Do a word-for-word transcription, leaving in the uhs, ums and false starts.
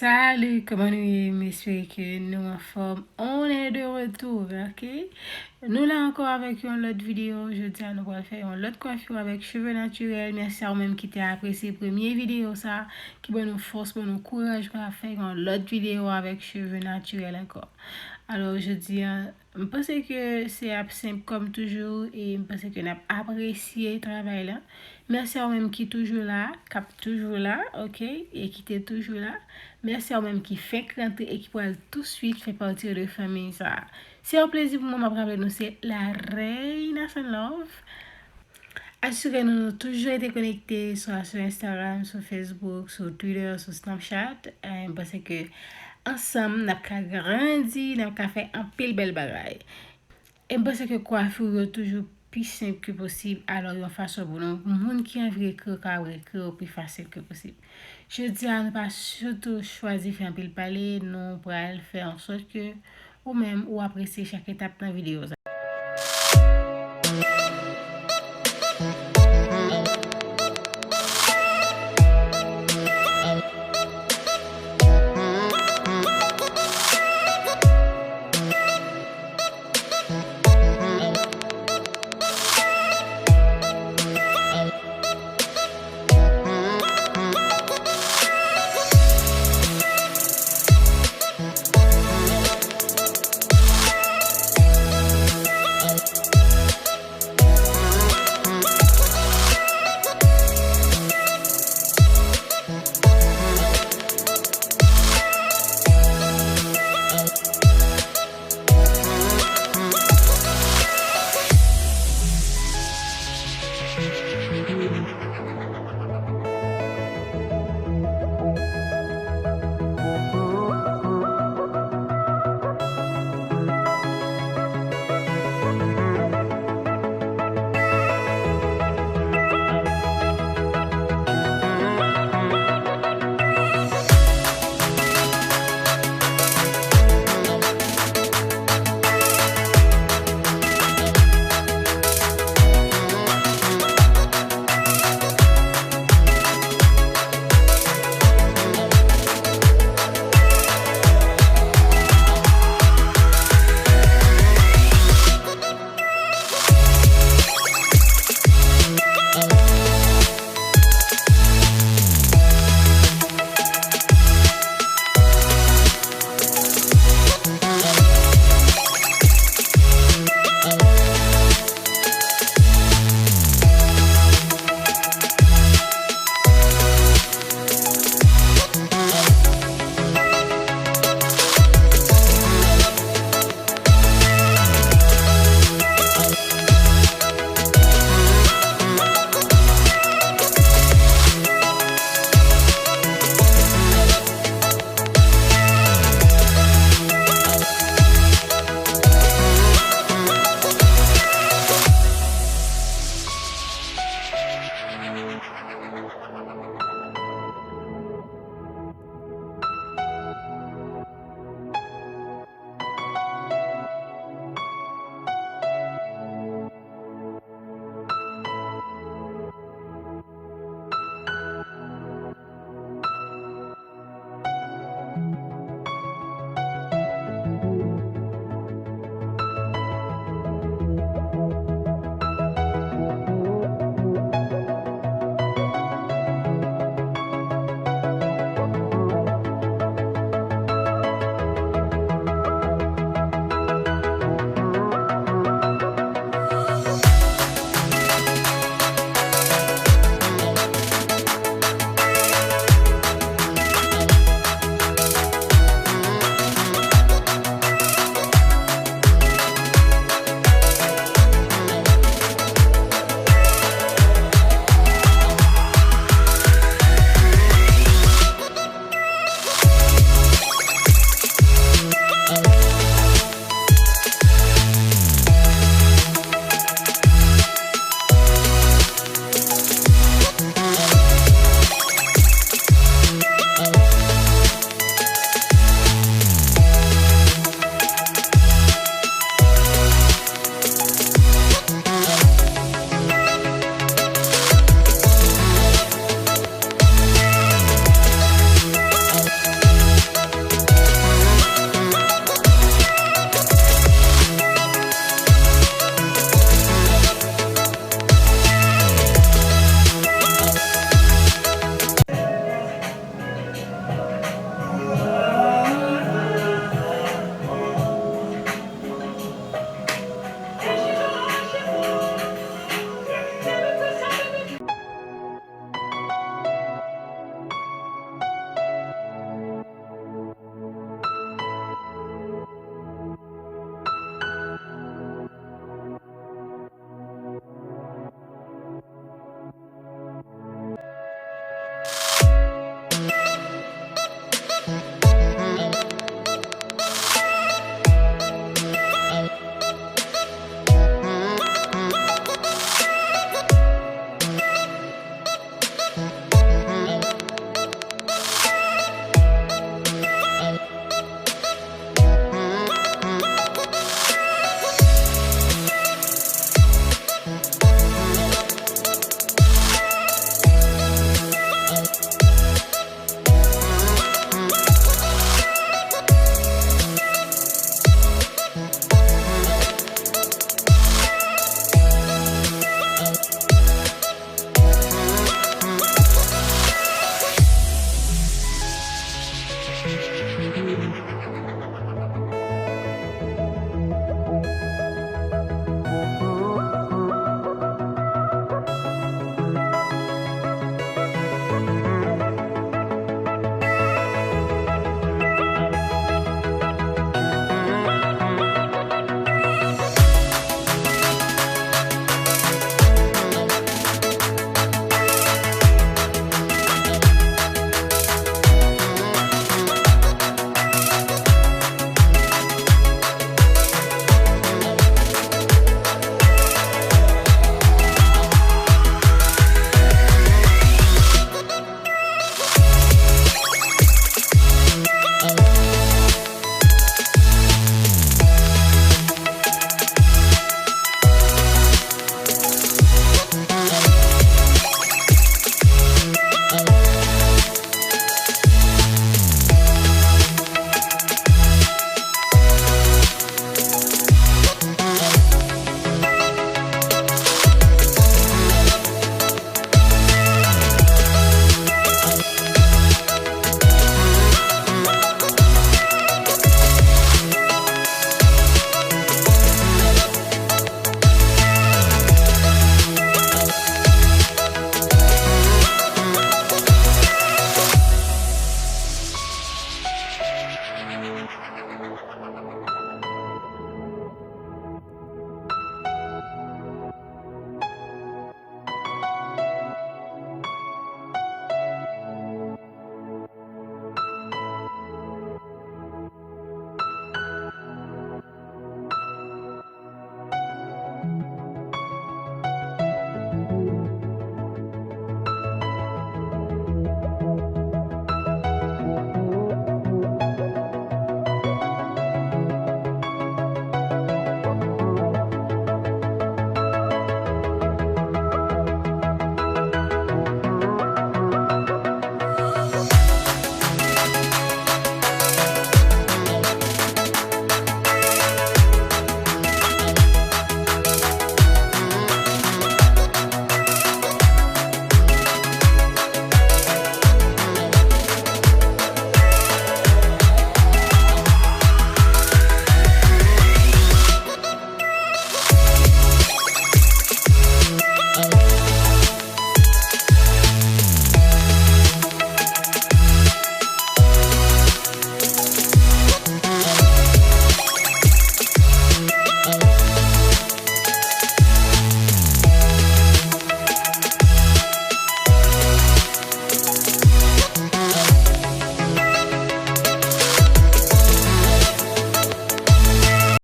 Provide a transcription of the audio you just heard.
Salut, kòman nou ye? M espere ke nou anfòm. On est de retour, ok? Nou la ankò avèk yon lòt videyo. Jodi a, nou pral fè yon lòt kwafi avèk cheve natirèl. Mèsi a ou menm ki te apresye premye videyo sa, ki ban nou fòs, ban nou kouraj pou n ap fè yon lòt videyo avèk cheve natirèl ankò. Alò, jodi a, m panse ke se ap senp kòm toujou, e m panse ke n ap apresye travay la. Mèsi a ou menm ki toujou la, k ap toujou la, ok, e ki te toujou la. Mèsi a ou menm ki fenk rantre e ki pral touswit fè pati de fanmi sa. Se yon plezi pou mwen, m ap raple nou se La Reina Sun Love. Asire nou nou toujou rete konekte, swa sou Instagram, sou Facebook, sou Twitter, sou Snapchat. Eh, m panse ke ansanm, n ap ka grandi, n ap ka fè anpil bèl bagay. E m panse ke kwafi w yo toujou pi senp ke posib, alò yon fason pou nou, moun ki anvi ekri w ka ekri w pi fasil ke posib. Jodi a, nou pa sitou chwazi fè anpil pale, nou pral fè an sòt ke ou menm ou apresye chak etap nan videyo sa.